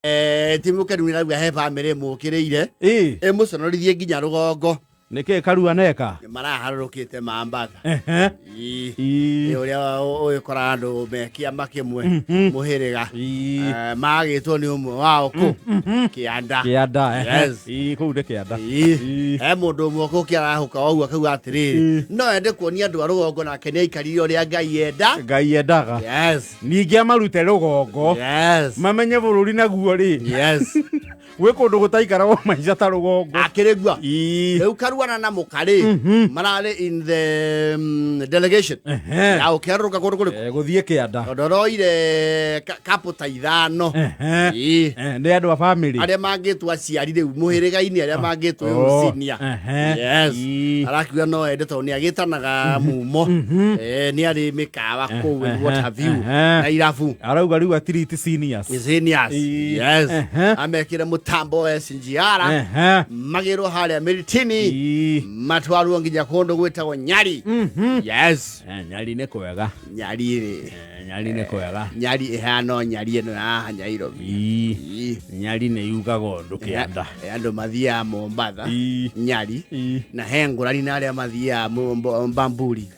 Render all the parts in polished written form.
Ti mũkenu nĩrauga he bamĩrĩ ĩmũkĩrĩire Ĩ, ĩmũconorithie nginya rũgongo. Nĩkĩ Karua neka? Nĩ maraharũrũkĩte Mambatha. Ĩ. Ĩ, ũrĩa ũgĩkoraga andũ me kĩama kĩmwe mũhĩrĩga. Magĩtwo nĩ ũmwe wao kũ kĩanda. Kĩanda. Yes. Ĩ, kũu nĩ kĩanda. Ĩ. Ĩ. He mũndũ ũmwe kũkĩ arahũka ũguo akauga atĩrĩrĩ, no ende kuonia andũ a rũgongo nake nĩ aikarire ũrĩa Ngai enda. Ngai endaga. Yes. Ningĩ amarute rũgongo. Yes. Mamenye bũrũri naguo rĩ. Yes. Gwĩ kũndũ gũtaikaragwo maica ta rũgongo. Akĩrĩ guo. Ĩ. Rĩu Karuana na mũkarĩ mararĩ in the delegation ya ũkĩarũrũka kũndũ kũrĩkũ? Gũthiĩ kĩanda. Tondũ aroire kapo ta ithano. Ĩ. Nĩ andũ a bamĩrĩ. Arĩa mangĩtwo aciari rĩu mũhĩrĩga-inĩ arĩa mangĩtwo Oh, senior. ehe. Yes. Ĩ. Arakiuga no ende tondũ nĩ agĩtanaga mumo. Nĩ arĩ mĩkawa kũu and what have you na irabu. Arauga rĩu atiriti seniors. Seniors. Ĩ. Yes. Amekĩre mũtambo wa SGR. Magĩrwo harĩa Miritini. Matwarwo nginya kũndũ gwĩtagwo Nyari. Yes. Nyari nĩ kwega. Nyari rĩ. Nyari nĩ kwega. Nyari ĩhana o Nyari ĩno ya haha Nyairobi. Ĩ. Ĩ. Nyari nĩ yugaga ũndũ kĩanda. Andũ mathiaga Mombatha. Ĩ. Nyari. Ĩ. Na he ngũrani na arĩa mathiaga Bamburi.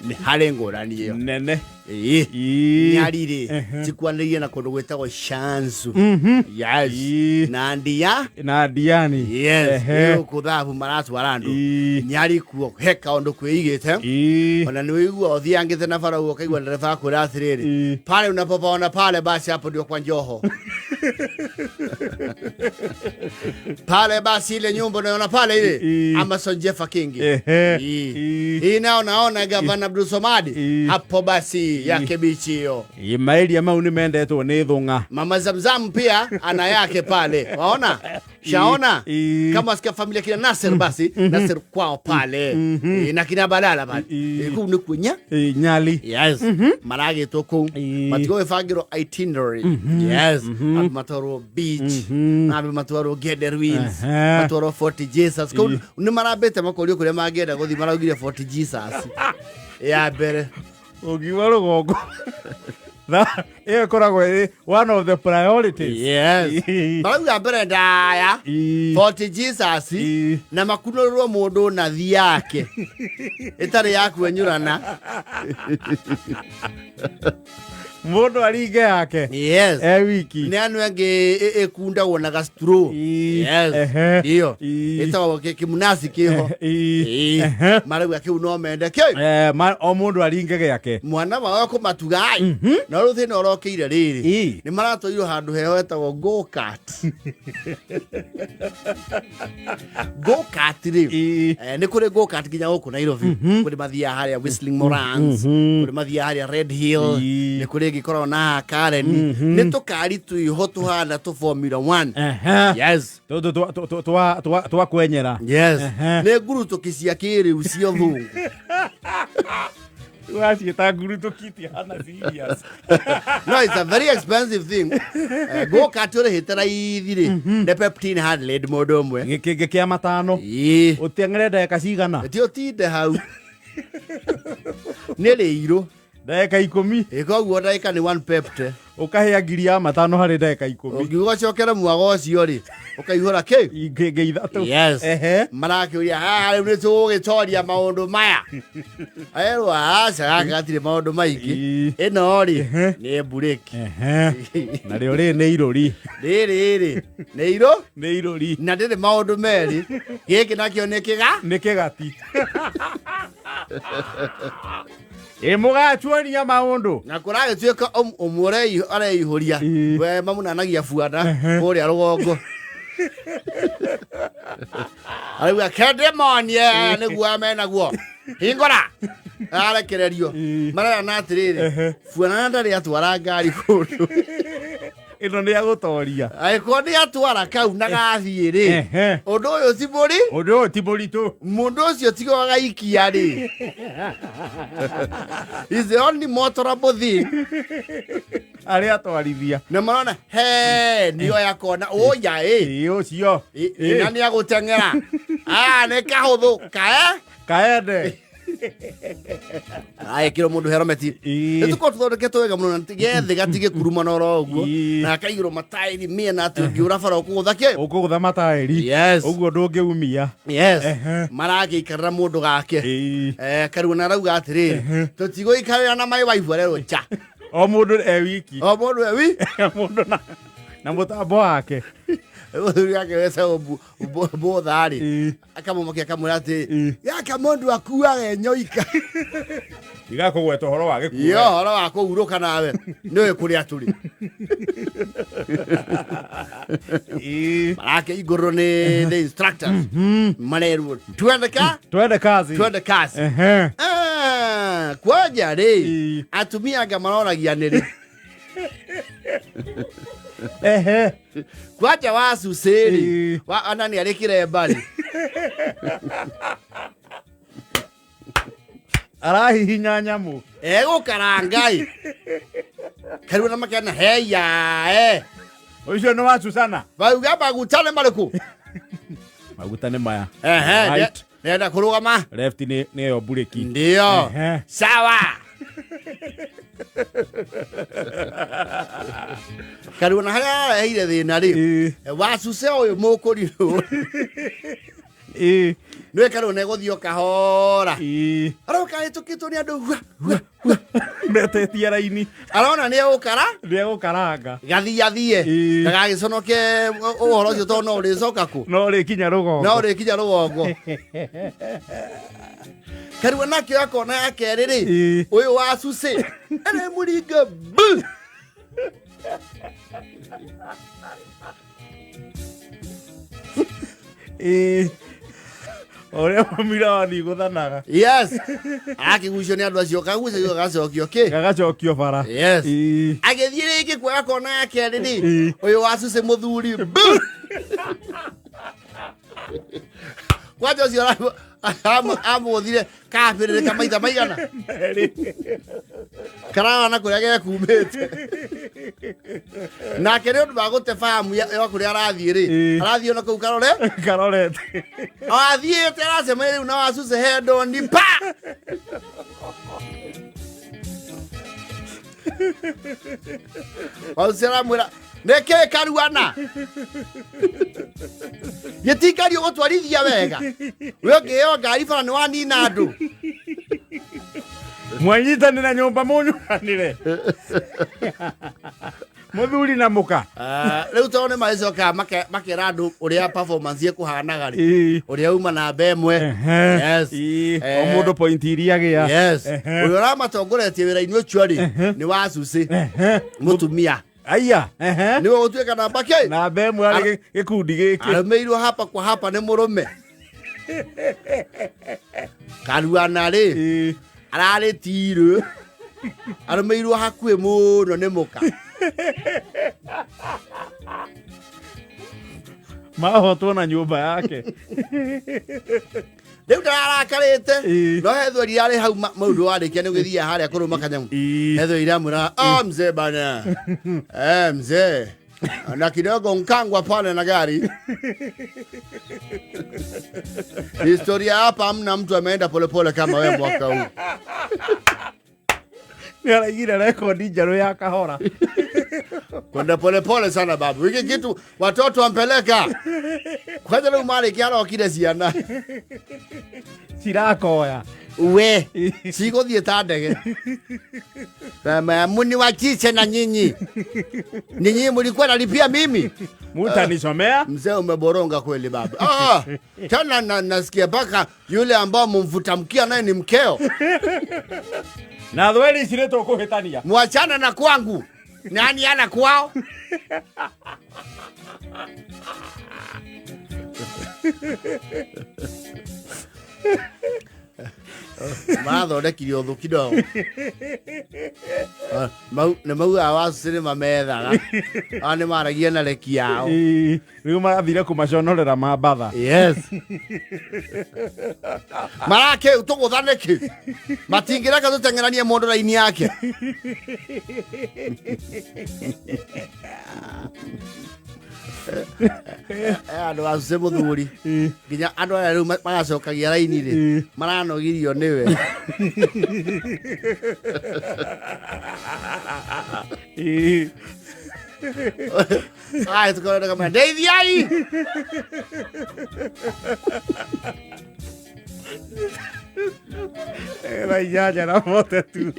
Nĩ harĩ ngũrani ĩyo. Nene. Ĩ. Ĩ. Nyari rĩ cikwanĩrĩirie na kũndũ gwĩtagwo Shanzu. Yes. Ĩ. Na ndia. Na Ndiani. Yes. Gũkũ thabu maratwara andũ. Ĩ. Nyari kuo he kaũndũ kwĩigĩte. Ĩ. Ona nĩ ũigua ũthiangĩte na bara ũguo ũkaigua ndereba akwĩra atĩrĩrĩ, Ĩ. pale unapopaona pale basi hapo ndio kwa Njoho. Pale basi ile nyumba unaona pale ile Ĩ. Amason Jeffa Kingi. Ĩ. Hii nao naona gavana Abdul Somad Ĩ. hapo basi yake bichi hiyo. Ĩ, maeria mau nĩ mendetwo nĩ thũng'a. Mama Zamzam pia ana yake pale. Waona? Shaona? Ĩ. Kama sikia familia kina Nasser basi, Nasser kwao pale. Na kina Balala pale. Ĩ. Kuu nĩ kunya. Ĩ, Nyali. Yes. Maragĩtwo kũu. Ĩ. Matigwo gĩbangĩrwo itinerary. Yes. Andũ matwarwo beach. Andũ matwarwo Gede Ruins. Matwarwo Fort Jesus. Kũu nĩ marambĩte makorio kũrĩa mangĩenda gũthiĩ maraugire Fort Jesus. Ya mbere. Ũngiuga rũgongo. Ĩyo ĩkoragwo ĩrĩ one of the priorities. Yes. Ĩ. Marauga mbere ndaya. Ĩ. Fort Jesus. Ĩ. Na makunũrĩrwo mũndũ nathi yake. Ĩtarĩ ya kwenyũrana. Mũndũ aringe yake. Yes. E wiki. Nĩ anũ angĩ ĩkundagwo na gastro. Ĩ. Yes. Iyo. Ĩ. Ĩtagwo kĩmunasi kĩho. Ĩ. Ĩ. Marauga kĩu no mende kĩ. O mũndũ aringe gĩake. Mwana wao kũmatuga no rĩu thĩna ũrokĩire rĩrĩ Ĩ. nĩ maratwairwo handũ heho hetagwo go-kart. Go-kart rĩ Ĩ. Nĩ kũrĩ go-kart nginya gũkũ Nairobi. Kũrĩ mathiaga harĩa Whistling Morans, kũrĩ mathiaga harĩa Red Hill, Ĩ. nĩ kũrĩ ĩngĩ ĩkoragwo na haha Karen. Nĩ tũkari twĩho tũhana tũ Formula 1. Yes. Tũtũ twa kwenyera. Yes. Nĩ ngurutũki cia kĩrĩu cia ũthũngũ. Waciĩta ngurutũki itihana serious. No, it's a very expensive thing. Go-kart ũrĩhĩte raithi rĩ, nĩ Peptin Handled mũndũ ũmwe. Gĩkĩngĩ kĩa matano. Ĩ. Ũteng'ere ndagĩka cigana? Ti ũtinde hau. Nĩ rĩirũ. Ndagĩka 10. Ĩ, koguo ndagĩka nĩ one pepte. Ũkahĩa ngiri ya matano harĩ ndagĩka 10. Ũngiuga ũcokere mwaga ũcio rĩ, ũkaihũra kĩ? Ingĩngĩ 3. Yes. Marakĩũria haha rĩu nĩ tũgũgĩtoria maũndũ maya. Erwo aca gaka gatirĩ maũndũ maingĩ. Ĩ. Ĩno rĩ nĩ mburĩki. Narĩo rĩrĩ nĩ irũri. Rĩrĩ rĩ nĩ irũ Nĩ irũri. na ndĩrĩ maũndũ merĩ. Gĩkĩ nakĩo nĩ kĩga? Nĩ kĩgati. Ĩ mũgatuonia maũndũ. Na kũragĩtuĩka ũmwe areihũria Ĩ. we mamunanagia buana kũrĩa rũgongo. Arauga kendĩmonie nĩguo amenaguo. Hingũra. Arekererio. Ĩ. Marerana atĩrĩrĩ, buana ndarĩ atwara ngari kũndũ. Ĩno nĩ ya gũtoria. Angĩkorwo nĩ atwara kau na gathiĩ rĩ, ũndũ ũyũ ti mũri? Ũndũ ũyũ ti mũritũ. Mũndũ ũcio tiga agaikia rĩ. Is the only motorable thing. Arĩa atwarithia. Na marona he nĩo yakona ũya ĩ. Ĩ ũcio. Ĩ, na nĩ agũteng'era. Ah, nĩ kahũthũ kae. Kaende. Aekĩrwo mũndũ herometi. Ĩĩ. Nĩ tũkorwo tũthondeketwo wega mũno na gethe gatige kurumana oro ũguo. Ĩĩ. Na gakaigĩrwo mataĩri mĩena atĩ ũngĩũra bara ũkũgũtha kĩ. Ũkũgũtha mataĩri. Yes. Ũguo ndũngĩumia. Yes. Ehe. Maragĩikarĩra mũndũ gake. Ĩĩ. Karuo na arauga atĩrĩrĩ, tũtigũikarĩra na my wife arerwo nja. O mũndũ e wiki. O mũndũ e wi. Mũndũ na mũtambo wake. Mũthuri wake wetagwo Botha-rĩ, Ĩĩ. akamũmakia akamwĩra atĩ Ĩĩ. gaka mũndũ akuaga enyoika. Ndigakũgweta ũhoro wa gĩkuũ. Yo ũhoro wa kũhurũka nawe nĩũĩ kũrĩa tũrĩ. Ĩĩ. Marakĩingũrwo nĩ the instructors. Marerwo twende ka Twende kazi. twende kazi. Ehe. Ah, kwanja rĩ, Ĩĩ. atumia anga maroragia nĩrĩ. Ehe. Kwanja wa cucĩ rĩ, Ĩĩ. wa anani arĩ kĩremba rĩ. Arahihinya nyamũ. Egũkaranga ĩ. Karibu na makena heya eh. Ũcio nĩ wa Susana. Bauga maguta nĩ marĩkũ? Maguta nĩ maya. Ehe, Right. nenda kũrũgama. Left nĩ nĩyo mburĩki. Ndio. Ehe. Sawa. Karibu na harĩa areheire thĩna rĩ. Ĩĩ. Wa cuce ũyũ mũkũrirũ. Ĩĩ. Nĩwe karibu na egũthiĩ o kahora. Ĩĩ. Aroka ahĩtũkĩtwo nĩ andũ hua hua hua. Metetie raini. Arona nĩ egũkara Nĩ egũkaranga. gathiathie Ĩĩ. ndagagĩconoke ũhoro ũcio tondũ no ũrĩcoka kũ. No ũrĩkinya rũgongo. No ũrĩkinya rũgongo. Karibu nakĩo akona ya kerĩ rĩ, Ĩĩ. ũyũ wa cucĩ aremũringa bu. Ĩĩ. Ũrĩa mũmira wathiĩ gũthanaga. Yes. Akĩgucio nĩ andũ acio kagucagio gacokio kĩ. Gagacokio bara. Yes. Ĩĩ. Agĩthiĩ rĩngĩ kuoya kona ya kerĩ rĩ, Ĩĩ. ũyũ wa cucĩ mũthuri bu. Kwanja ũcio amũthire kabĩrĩrĩka maita maigana. Merĩ. Kararana kũrĩa gekumĩte. Nake nĩ ũndũ wa gũte bamu ya kũrĩa arathiĩ rĩ, Ĩĩ. arathiĩ ona kũu karore. Karorete. Athiĩte aracemania rĩu na wa cucĩ hendoni pa. Wa cucĩ aramwĩra nĩkĩ karuana gĩtikari ũgũtwarithia wega we ũngĩheo ngari bara nĩ wanina andũ. Mwanyitanĩra nyũmba mũnyuanĩre. Mũthuri na mũka. Rĩu tondũ nĩ magĩcokaga makera andũ ũrĩa performance ĩkũhanaga rĩ, Ĩĩ. ũrĩa uma namba ĩmwe. Ehe. Yes. Ĩĩ. O mũndũ point iria agĩa. Yes. Ehe. Ũrĩa ũramatongoretie wĩra-inĩ ũcio rĩ nĩ wa cucĩ Ehe. mũtumia. Aya. Ehe. Nĩwe ũgũtuĩka namba kĩ. Namba ĩmwe arĩ gĩkundi gĩkĩ. Arũmĩirwo hapa kwa hapa nĩ mũrũme. Karuana rĩ Ĩĩ. ararĩ tirũ arũmĩirwo hakuhĩ mũno nĩ mũka. Mahotwo na nyũmba yake. Rĩu ndararakarĩte. Ĩĩ. No he thweri yarĩ hau maũndũ warĩkia nĩ ũgĩthiaga harĩa kũrũma kanyamũ. Ĩĩ. He thweri iramwĩra, ah, mzee bana. Mzee na kidogo nkangwa pale na gari. Historia hapa hamna mtu ameenda polepole kama wewe mwaka huu. Nĩ araigire rekondi njerũ ya kahora. Kwenda polepole sana babu. Hiki kitu watoto wampeleka. Kwanza rĩu marĩkia arokire ciana. Cirakoya. We cigũthiĩ ta ndege. Muni wachiche na nyinyi. Nyinyi mlikuwa nalipia mimi. Mutanisomea. Mzee umeboronga kweli baba. Ah, tena nasikia mpaka yule ambao mumvuta mkia naye ni mkeo. Na thweri ici nĩ tũkũhĩtania. Mwachana na kwangu. Nani ana kwao? Marathondekire ũthũ kidogo. Nĩ maugaga wacucĩ nĩ mamethaga. Aya nĩ maragia na reki yao. Ĩĩ. Rĩu marathire kũmaconorera mambatha. Yes. Marake tũgũtha nĩkĩ? Matingĩreka tũteng'eranie mũndũ raini yake. Andũ a cuce mũthuri nginya andũ aya rĩu magacokagia raini rĩ maranogirio nĩwe. Ai, tukorwo kama ndeithiai. Thaa 8:42.